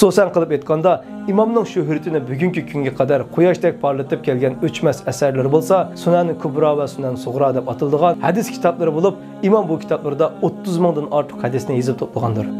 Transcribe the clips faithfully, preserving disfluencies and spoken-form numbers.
خۇسۇسەن قىلىپ ئېيتقاندا، ئىمامنىڭ شۆھرىتىنى بۈگۈنكى كۈنگە قەدەر قۇياشتەك پارلىتىپ كەلگەن ئۆچمەس ئەسەرلىرى بولسا سۇنەن كۇبرا ۋە سۇنەن سۇغرا دەپ ئاتىلىدىغان ھەدىس كىتابلىرى بولۇپ، ئىمام بۇ كىتابلىرىدا ئوتتۇز مىڭدىن ئارتۇق ھەدىسنى يېزىپ توپلىغاندۇر.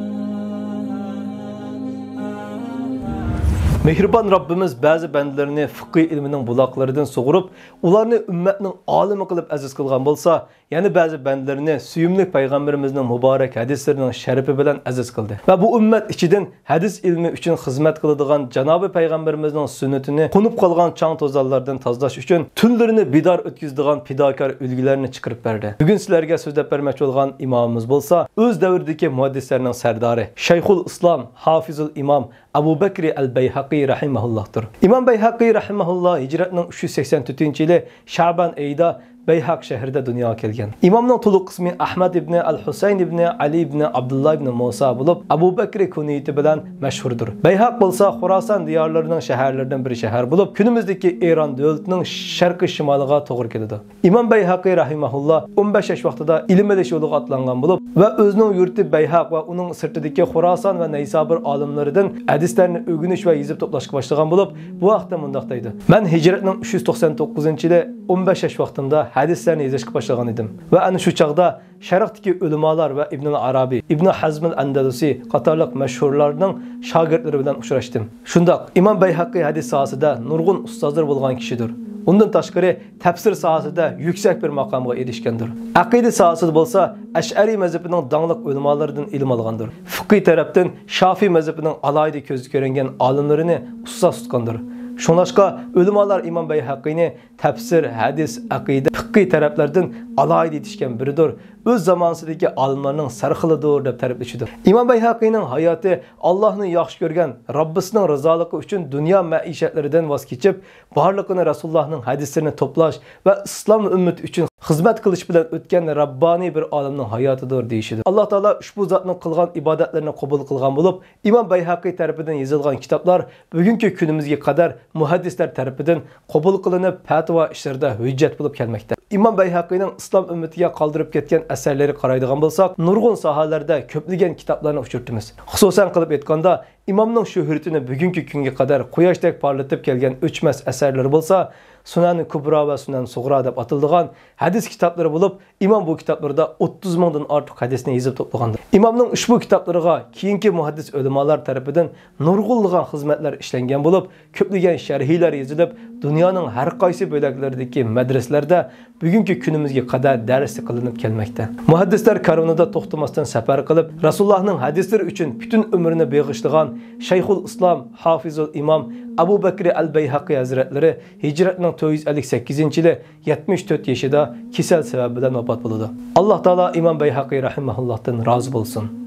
مېھرىبان رەببىمىز بەزى بەندىلىرىنى فىقھىي ئىلمىنىڭ بۇلاقلىرىدىن سۇغۇرۇپ، ئۇلارنى ئۈممەتنىڭ ئالىمى قىلىپ ئەزىز قىلغان بولسا، يەنە بەزى بەندىلىرىنى سۆيۈملۈك پەيغەمبىرىمىزنىڭ مۇبارەك ھەدىسلىرىنىڭ شەرىپى بىلەن ئەزىز قىلدى ۋە بۇ ئۈممەت ئىچىدىن ھەدىس ئىلمى ئۈچۈن خىزمەت قىلىدىغان جانابى پەيغەمبىرىمىزنىڭ سۈننىتىنى قونۇپ قالغان چاڭ-توزانلاردىن تازىلاش ئۈچۈن تۈنلىرىنى بىدار ئۆتكۈزىدىغان پىداكار ئۈلگىلەرنى چىقىرىپ بەردى. بۈگۈن سىلەرگە سۆزلەپ بەرمەكچى بولغان ئىمامىمىز بولسا ئۆز دەۋرىدىكى مۇھەددىسلەرنىڭ سەردارى، شەيخۇل ئىسلام، ھافىزۇل ئىمام ئەبۇ بەكرى ئەل بەيھەقى رەھىمەھۇللاھتۇر. ئىمام بەيھەقى رەھىمەھۇللا ھىجرەتنىڭ ئۈچ يۈز سەكسەن تۆتىنچى يىلى شەبان ئېيىدا بەيھەق شەھىرىدە دۇنياغا كەلگەن. ئىمامنىڭ تولۇق ئىسمى ئەھمەد ئىبنى ئەل ھۈسەين ئىبنى ئەلى ئىبنى ئابدۇللا ئىبنى مۇسا بولۇپ، ئەبۇ بەكرى كۇنيىتى بىلەن مەشھۇردۇر. بەيھەق بولسا خوراسان دىيارلىرىنىڭ شەھەرلىرىدىن بىر شەھەر بولۇپ، كۈنىمىزدىكى ئىران دۆلىتىنىڭ شەرقىي شىمالىغا توغرا كېلىدۇ. ئىمام بەيھەقى رەھىمەھۇللا ئون بەش ياش ۋاقتىدا ئىلىم ئېلىش يولىغا ئاتلانغان بولۇپ ۋە ئۆزىنىڭ يۇرتى بەيھەق ۋە ئۇنىڭ سىرتىدىكى خوراسان ۋە نەيسابۇر ئالىملىرىدىن ھەدىسلەرنى ئۆگىنىش ۋە يېزىپ توپلاشقا باشلىغان بولۇپ، بۇ ھەقتە مۇنداق دەيدۇ: مەن ھىجرەتنىڭ ئۈچ يۈز توقسان توققۇزىنچى يىلى ئون بەش ياش ۋاقتىمدا ھەدىسلەرنى يېزىشقا باشلىغان ئىدىم ۋە ئەنە شۇ چاغدا شەرقتىكى ئۆلىمالار ۋە ئىبنۇل ئارابىي، ئىبنى ھەزمىل ئەندەلۇسى قاتارلىق مەشھۇرلارنىڭ شاگىرتلىرى بىلەن ئۇچراشتىم. شۇنداق، ئىمام بەيھەقى ھەدىس ساھەسىدە نۇرغۇن ئۇستازلىرى بولغان كىشىدۇر. ئۇندىن تاشقىرى، تەپسىر ساھەسىدە يۈكسەك بىر ماقامغا ئېرىشكەندۇر. ئەقىدە ساھەسىدە بولسا ئەشئەرىي مەزھىپىنىڭ داڭلىق ئۆلىمالىرىدىن ئىلىم ئالغاندۇر. فىقھىي تەرەپتىن شافىي مەزھىپىنىڭ ئالاھىدە كۆزگە كۆرۈنگەن ئالىملىرىنى ئۇستاز تۇتقاندۇر. شۇڭلاشقا، ئۆلىمالار ئىمام بەيھەقىنى تەپسىر، ھەدىس، ئەقىدە، فىقھىي تەرەپلەردىن ئالاھىدە يېتىشكەن بىرىدۇر، ئۆز زامانىسىدىكى ئالىملارنىڭ سەرخىلىدۇر دەپ تەرىپلىشىدۇ. ئىمام بەيھەقىنىڭ ھاياتى ئاللاھنى ياخشى كۆرگەن رەببىسىنىڭ رىزالىقى ئۈچۈن دۇنيا مەئىشەتلىرىدىن ۋاز كېچىپ، بارلىقىنى رەسۇلۇللاھنىڭ ھەدىسلىرىنى توپلاش ۋە ئىسلام ئۈممىتى ئۈچۈن خىزمەت قىلىش بىلەن ئۆتكەن رەببانىي بىر ئالىمنىڭ ھاياتىدۇر دېيىشىدۇ. ئاللاھ تائالا ئۇشبۇ زاتنىڭ قىلغان ئىبادەتلىرىنى قوبۇل قىلغان بولۇپ، ئىمام بەيھەقى تەرىپىدىن يېزىلغان كىتابلار بۈگۈنكى كۈنىمىزگە قەدەر مۇھەددىسلەر تەرىپىدىن قوبۇل قىلىنىپ، پەتىۋا ئىشلىرىدا ھۆججەت بولۇپ كەلمەكتە. ئىمام بەيھەقىنىڭ ئىسلام ئۈممىتىگە قالدۇرۇپ كەتكەن ئەسەرلىرىگە قارايدىغان بولساق، نۇرغۇن ساھەلەردە كۆپلىگەن كىتابلارنى ئۇچرىتىمىز. خۇسۇسەن قىلىپ ئېيتقاندا، ئىمامنىڭ شۆھرىتىنى بۈگۈنكى كۈنگە قەدەر قۇياشتەك پارلىتىپ كەلگەن ئۆچمەس ئەسەرلىرى بولسا سۇنەن كۇبرا ۋە سۇنەن سۇغرا دەپ ئاتىلىدىغان ھەدىس كىتابلىرى بولۇپ، ئىمام بۇ كىتابلىرىدا ئوتتۇز مىڭدىن ئارتۇق ھەدىسنى يېزىپ توپلىغاندۇر. ئىمامنىڭ ئۇشبۇ كىتابلىرىغا كېيىنكى مۇھەددىس ئۆلىمالار تەرىپىدىن نۇرغۇنلىغان خىزمەتلەر ئىشلەنگەن بولۇپ، كۆپلىگەن شەرھلەر يېزىلىپ، دۇنيانىڭ ھەر قايسى بۆلەكلىرىدىكى مەدرىسىلەردە بۈگۈنكى كۈنىمىزگە قەدەر دەرس قىلىنىپ كەلمەكتە. مۇھەددىسلەر كارۋىنىدا توختىماستىن سەپەر قىلىپ، رەسۇلۇللاھنىڭ ھەدىسلىرى ئۈچۈن پۈتۈن ئۆمرىنى بېغىشلىغان شەيخۇل ئىسلام، ھافىزۇل ئىمام ئەبۇ بەكرى ئەل بەيھەقى ھەزرەتلىرى ھىجرەتنىڭ تۆت يۈز ئەللىك سەككىزىنچى يىلى يەتمىش تۆت يېشىدا كېسەل سەۋەبى بىلەن ۋاپات بولىدۇ. ئاللاھ تائالا ئىمام بەيھەقى رەھىمەھۇللاھتىن رازى بولسۇن.